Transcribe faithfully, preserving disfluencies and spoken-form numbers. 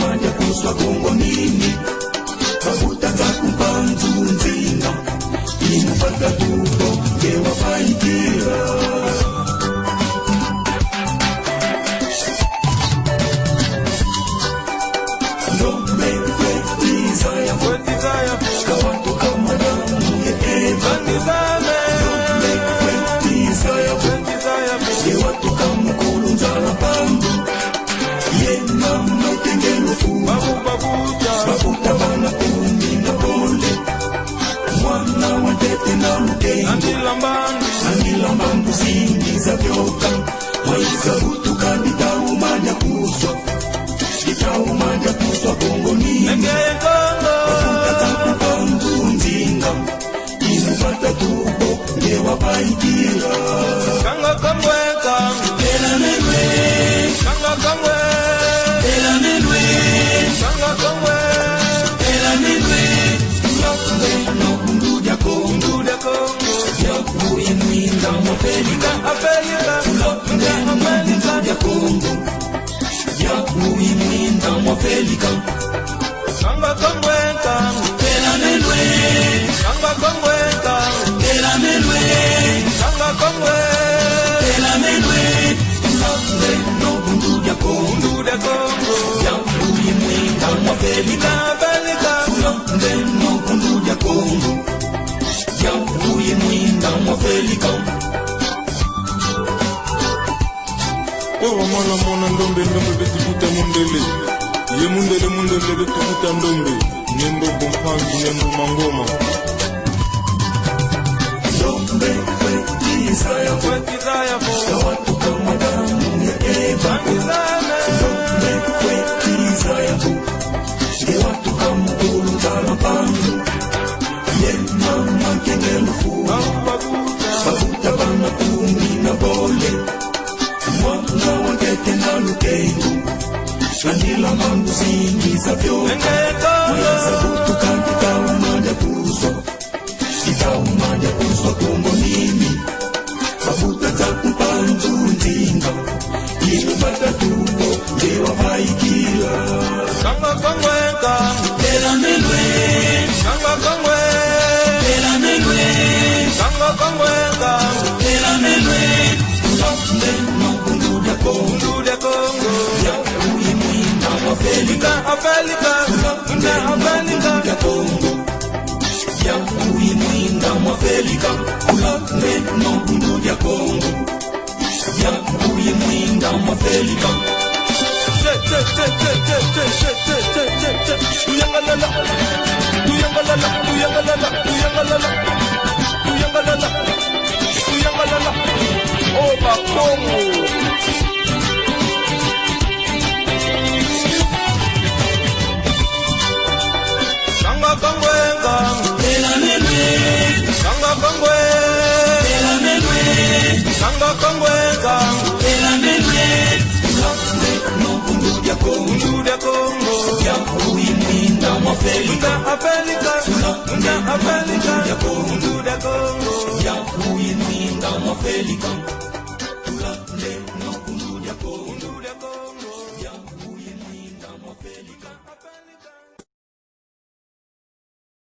Manya kuswa Kongo nini? Babuta Nsaku Mpanzu Nzinga, i mu vata tuko nge wavaikila. Ndombe kwe tizaya, kwe tizaya, ka watu ka Adamu ye Eva. Ndombe kwe tizaya, kwe tizaya, ye watu ka Mukulu Nzala Mpandu. Ye mama Kenge Lufu. Babu, babuta. Babuta bana kumi na bole. Mwana wa ntete na lukengi. Na ndila mbandu. Na ndila mbandu zingi za vyoka. Mwa iza butuka ndi tau manya kuswa. Ndi tau manya kuswa Kongo nini? Nenge Kongo. Babuta Nsaku Mpanzu Nzinga. I mu vata tuko nge wavaikila. Kanga Kongo e Kongo. Tela menwe. Kanga Kongo e. Tela menwe. Kanga Kongo e. Tela menwe. Tulonde no Bundu dia Kongo. Bundu dia Kongo. Yaku i mwinda mwa Afelika. Afelika. Tulonde no Bundu dia Kongo. Yaku i mwinda mwa Afelika. Kanga Kongo e Kongo. Tela menwe. Kanga Kongo e Kongo. Tela menwe. Kanga Kongo e. Tela menwe. Tulonde no Bundu dia Kongo. Bundu dia Kongo. Yaku i mwinda mwa Afelika. Afelika. Tulonde no Bundu dia Kongo. Yaku i mwinda mwa Afelika. Kwa wamala mwana ndombe, ndombe beto buta mundele. Ye mundele, mundele beto buta ndombe. Ne Mbobo Mpanzu, ne Mbu Mangoma. Ndombe kwe tizaya, kwe tizaya, bo. Ka watu ka Adamu ye Eva. Ndombe kwe tizaya, bo. Ye watu ka Mukulu Nzala Mpandu. Ye mama Kenge Lufu. Babuta bana kumi na bole. Mwana wa ntete na lukengi. Na ndila mbandu zingi za vyoka. Mwa iza butuka ndi tau manya kuswa. Ndi tau manya kuswa Kongo nini? Babuta Nsaku Mpanzu Nzinga. I mu vata tuko nge wavaikila. Kanga Kongo e Kongo. Tela menwe. Kanga Kongo e. Tela menwe. Kanga Kongo e Kongo. Tela menwe. Tulonde no Bundu dia Kongo. Bundu dia Kongo. Yaku i mwinda mwa Afelika. Mwinda Afelika. Mwinda Afelika. Bundu dia Kongo. Yaku i mwinda mwa Afelika. Tulonde no Bundu dia Kongo. Yaku i mwinda mwa Afelika. Tuyangalala, tuyangalala, tuyangalala, tuyangalala, tuyangalala, tuyangalala. Oh, Bakongo. Kanga Kongo e Kongo. Tela menwe. Kanga Kongo e. Tela menwe. Kanga Kongo e Kongo. Tela menwe. Tulonde no Bundu dia Kongo. Bundu dia Kongo. Yaku i mwinda mwa Afelika. Mwinda Afelika. Tulonde no Bundu dia Kongo. Bundu dia Kongo. Yaku i mwinda mwa Afelika. Tulonde